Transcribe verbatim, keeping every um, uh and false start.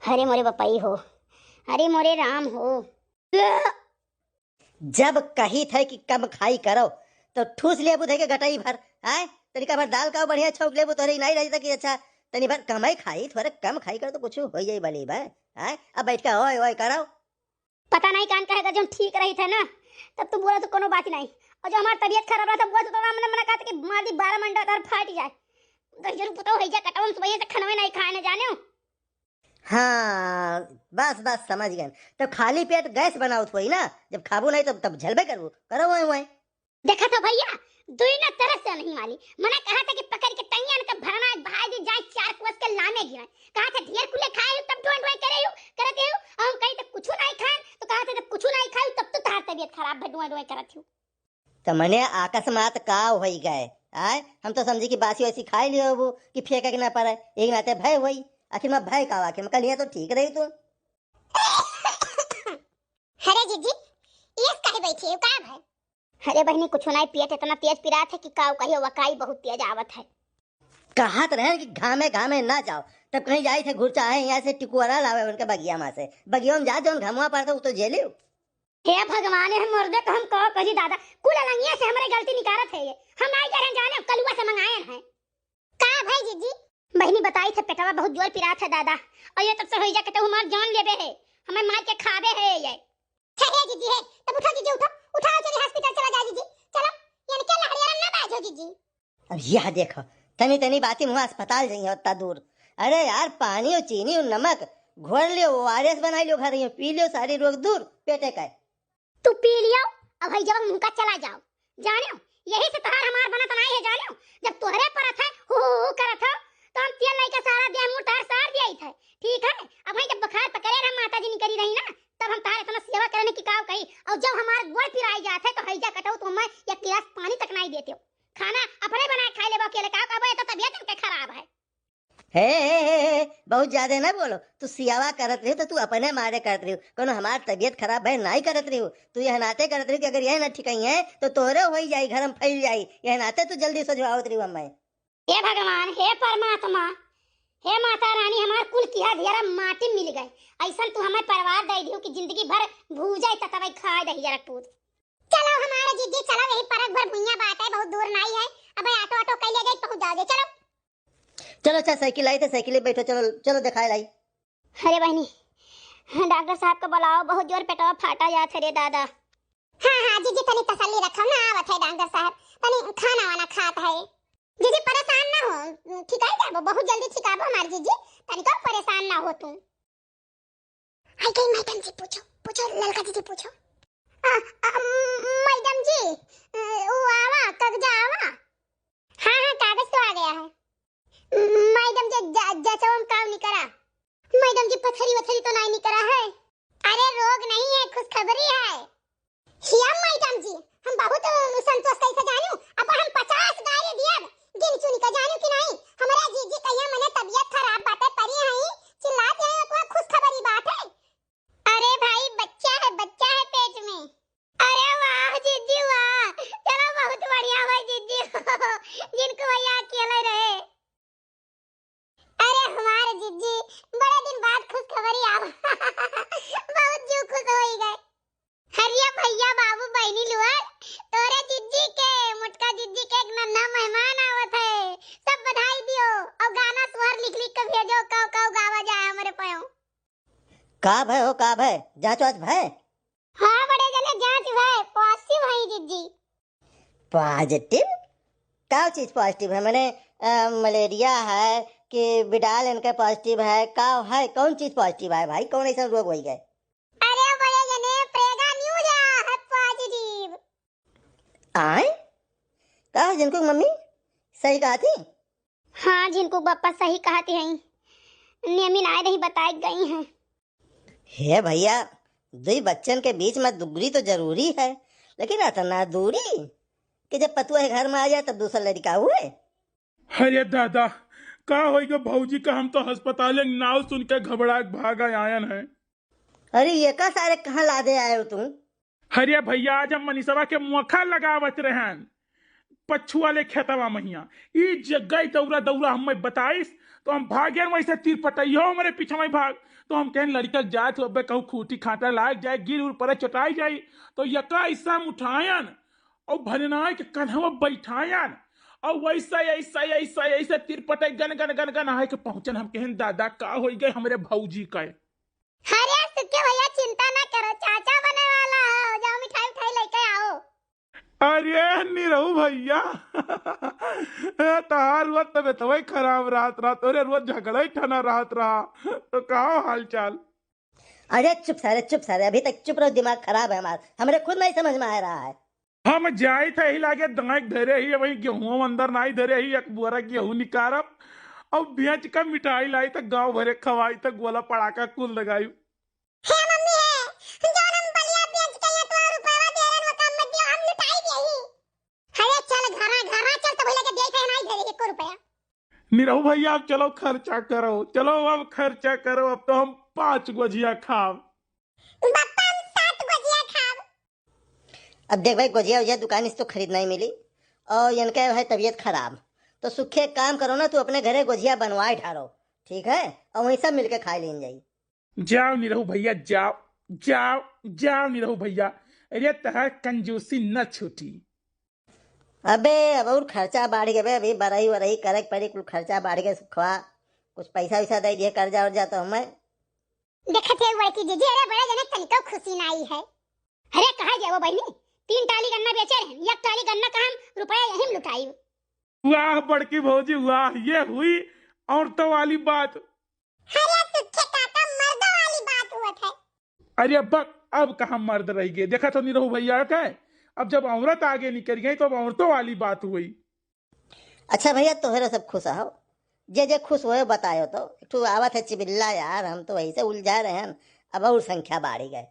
अरे मोरे बपई हो, अरे मोरे राम हो। जब कहित है कि कम खाई करो, तो ठूस लेबू धइ के गटई भर, आय? तनिका भर दाल का बढ़िया छौंक लेबू, तोहरे नाई रही था कि अच्छा, तनी भर कमई खाई, थोरे कम खाई करो तो कुछ होइ जाई भली बा, आय? अब बैठ के ओए ओए करो। पता नहीं कान कहेगा जो ठीक रही थे ना, तब तू बोला तो कोनो बात नहीं, और जो हमार तबीयत खराब रहा था, बोला तो तोरा मने मना कहत कि मार दी बारह मंडा तार फाट जाए। गजरू पुतो है जा कटवन सुबह से खनवे नहीं खाए ना जाने हो। हाँ, बस बस समझ गए। तब खाली पेट गैस बनावत होई ना, जब खाबू नहीं तब तब झलबे करबू, करो वहीं वहीं। देखा था भैया, दुई ना तरह से नहीं माली। मने कहा था कि पकड़ के टंगियन का भरना भाई दी जाए चार कोस के लामे गिरा। कहा था ढेर कुले खाए हो तब डोंय डोंय करे हो, करते हो। हम कहीं तो कुछ नहीं खाए, तो कहा था जब कुछ नहीं खाए तब तो तार तबीयत खराब भा डोंय डोंय करत हो। तो मने अकस्मात का होई गए? आय, हम तो समझी कि बासी वासी खाई लियो वो कि फेंके के ना पड़े, एक नाते भय होई। आखिर में भय का, आखिर में कल यहाँ तो ठीक रही तू। अरे जीजी, ये काहे बैठी है, का भय? अरे बहिनी, कुछ नहीं, पेट इतना तेज पिरात है कि काव कहियो, वकाई बहुत तेज आवत है। कहत रहे कि घामे घामे ना जाओ, तब कहीं जाई थे घुरचा है, यहाँ से टिकुआरा लावे उनके बगिया में से, बगिया में जा, जौन घमवा पड़ता वो तो झेलियो। हे भगवान, हे मर्दे को हम कहो कही दादा, कुल अलंगिया से हमरे गलती निकारत है ये, हम आई करें जाने, कलुआ से मंगाए हैं। का भाई जीजी? बहिनी बताई थे पेटवा बहुत जोर पिरात है दादा, और ये तब से होई जा के तो हमार जान लेबे है, हमें मार के खाबे है ये। हे, हे जीजी, हे, तब उठा जीजी, उठा, उठा, चली hospital चला जा जीजी, चलो, यानी क्या लहड़िया ना बाजो जीजी। अब यह देखो, तनी तनी बाती मुँह अस्पताल जाइए उतना दूर। अरे यार, पानी और चीनी और नमक घोर लियो, ORS बनाई लियो घर में, पी लियो, सारी रोग दूर, पेटे का। तू पी लियो, अब हई जब मुँह का चला जाओ, जाने हो, यही से तोहार हमार बनत नाई है, जाने हो, जब तोहरे परत है, हु, हु, हु करत हो, तो हम तेल लेके सारा देह मुँह तार सार दिया ही था, ठीक है? अब वहीं जब बुखार पकड़े रहा, माता जी निकरी रही ना, तब हम तार इतना सेवा करने की काव कही, और जब हमार गोड़ पिराई जात है, तो हैजा कटो तो मैं एक गिलास पानी तक नहीं देते हो, खाना अपने बनाए खाई लेबो अकेले, का कहबो, ये तो तबीयत इनके खराब है। हे, हे, हे, हे, बहुत ज्यादा ना बोलो। तू सियावा करत रही तो तू अपने मारे करत रही, कोनो हमार तबीयत खराब है नाई करत रही, तू यह नाते करत रही कि अगर यह ना ठिकाई है तो तोरे होई जाई, घर में फैल जाई, यह नाते तू जल्दी सोझवावत रही हमें। हे भगवान, हे परमात्मा, हे माता रानी, हमार कुल किहा धियारा माटी मिल गए, ऐसन तू हमें परिवार दे दियो कि जिंदगी भर भूजा ततवे खाए दही जरा पूत। चलो हमारे जीजी, चलो यही परक भर भुइयां बाटे, बहुत दूर नाई है, अब auto auto कैले जाई, पहुंच जाओ जे, चलो। चलो अच्छा, साइकिल आई थे, साइकिल पे बैठो, चलो चलो दिखाए लाई। अरे बहनी, डॉक्टर साहब को बुलाओ, बहुत जोर पेटवा फाटा जात है रे दादा। हाँ हाँ जीजी, तनी तसल्ली रखो ना, आवत है डॉक्टर साहब, तनी खाना वाना खात है। जीजी परेशान ना हो, ठीक है जाबो, बहुत जल्दी ठीक आबो हमार जीजी, तनी को परेशान ना हो तू। आई गई मैडम जी, पूछो, पूछो, ललका दीदी पूछो। आ, आ, मैडम जी, अ, वो आवा, कागजा आवा। हाँ, हाँ, कागज तो आ गया है। मैडम जी, जा, जाचवा में काम निकरा। मैडम जी, पथरी वथरी तो नहीं निकरा है? अरे, रोग नहीं है, खुशखबरी है। हिया मैडम जी, हम बहुत, अ, संतोष कइसे जानू, अब हम पचास गारी दियब, गिन चुन के जानू कि नहीं? हमरा जीजी कहिया मने तबीयत खराब बाटे, परी हई, चिल्लात है, ओकरा खुशखबरी बाटे। अरे भाई, बच्चा है, बच्चा है पेट में। अरे वाह जीजी वाह, चलो बहुत बढ़िया भाई जीजी, जिनको भैया अकेले रहे। अरे हमारे जीजी, बड़े दिन बाद खुशखबरी आवा। बहुत जीव खुश होई गए। अरे भैया, बाबू, बहिनी लुआर, तोरे जीजी के, मोटका जीजी के एक नन्हा मेहमान आवत है, सब बधाई दियो और गाना सुहर लिख लिख के भेजो, काव काव गावा जाए हमरे पयो। का भय हो, का भय? जांच वाच भय? हाँ बड़े जने, जांच भय, positive है जीजी। Positive? का चीज positive है? मने, अ, मलेरिया है कि बिडाल इनके positive है, का है, कौन चीज positive है भाई, कौन ऐसा रोग होई गए? अरे बड़े जने, प्रेगा न्यूज है positive। आय? का हो जिनको मम्मी सही कहा थी? हाँ, जिनको बप्पा सही कहा थी हैं, नेमिन आए नहीं बताए गई हैं। हे भैया, दुई बच्चन के बीच में दूरी तो जरूरी है, लेकिन इतना दूरी कि जब पतुआ के घर में आ जाए तब दूसरा लड़का हुए। अरे दादा, का होई गो भौजी का, हम तो अस्पताल के नाव सुन के घबरा के भागा आयन है। अरे ये का सारे कहाँ लादे आए हो तुम? अरे भैया, आज हम मनीषवा के मोखा लगावत रहन, पच्छू वाले खेतवा महिया। ई जगह दौरा दौरा हमें बताइस, तो हम भागेन वैसे तीर पटैयो हमरे पीछे में भाग। तो हम कहेन लड़िका जात हो, अबे कहूँ खूंटी खांटा लाग जाए, गिर उर पड़े चोटाई जाई। तो यका ऐसा उठायन और भननाय के कन्हवा बैठायन और वैसा ऐसा ऐसा ऐसा तीर पटै गन गन गन गन आए के पहुंचन। हम कहेन दादा का होइ गए हमरे भौजी का। अरे सुखे भैया चिंता ना करो, चाचा बने वाला हो, जाओ मिठाई उठाई लेके आओ। अरे निरहू भैया, ए, तहार रोज तबियत वही खराब रहत रहत, अरे रोज झगड़ा ही ठना रहत रहा, तो कहाँ हाल चाल? अरे चुप सारे, चुप सारे, अभी तक चुप रहो, दिमाग खराब है हमारा, हमरे खुद नहीं समझ में आ रहा है। हम जाइत ही लागे दांक धरे ही, वही गेहूं अंदर नाई धरे ही, एक बोरा गेहूं निकारब और बेच के मिठाई लाई तो गांव भरे खवाई तो गोला पड़ाका कुल लगाई। हे मम्मी हे, जौन हम बलिया बेच के ये तोरा रुपया दे रहे वो कम मत दियो, हम लुटाई देही। अरे चल घरा, घरा चल तो भैया के देख है नाई धरे एको रुपया। निरहू भैया अब चलो खर्चा करो, चलो अब खर्चा करो, अब तो हम पांच गोझिया खाब। बापा हम सात गोझिया खाब। अब देख भाई, गोझिया उझिया दुकान से तो खरीद नहीं मिली और इनके है तबीयत खराब, तो सुखे एक काम करो ना, तू अपने घरे गोझिया बनवाए ठारो, ठीक है, और वहीं सब मिलके खाए लीन जाई। जाओ निरहू भैया, जाओ, जाओ, जाओ निरहू भैया, अरे तहार कंजूसी न छूटी। अबे अब और खर्चा बढ़ गए बे, अभी बरही वरही करे के पड़ी, कुल खर्चा बढ़ गए सुखवा, कुछ पैसा वैसा दे दिए कर्जा उर्जा तो हमें। देखत है बड़की जीजी, अरे बड़े जने तनिको खुशी ना आई है। अरे कहा जाओ बहनी, तीन टाली गन्ना बेचे रहे, एक टाली गन्ना का हम रुपया यहीं लुटाई। वाह बड़की भौजी वाह, ये हुई औरतों वाली बात। अरे सुखे काका, मर्दों वाली बात हुआ था। अरे बक, अब कहाँ मर्द रह गए, देखा तो निरहू भैया के, अब जब औरत आगे निकल गई तो अब औरतों वाली बात हुई। अच्छा भैया, तोहरे सब खुश हो, जे जे खुश होए बतायो तो। एक ठो आवत है चिबिल्ला यार, हम तो वही से उलझा रहे हैं, अब और संख्या बढ़ी गए।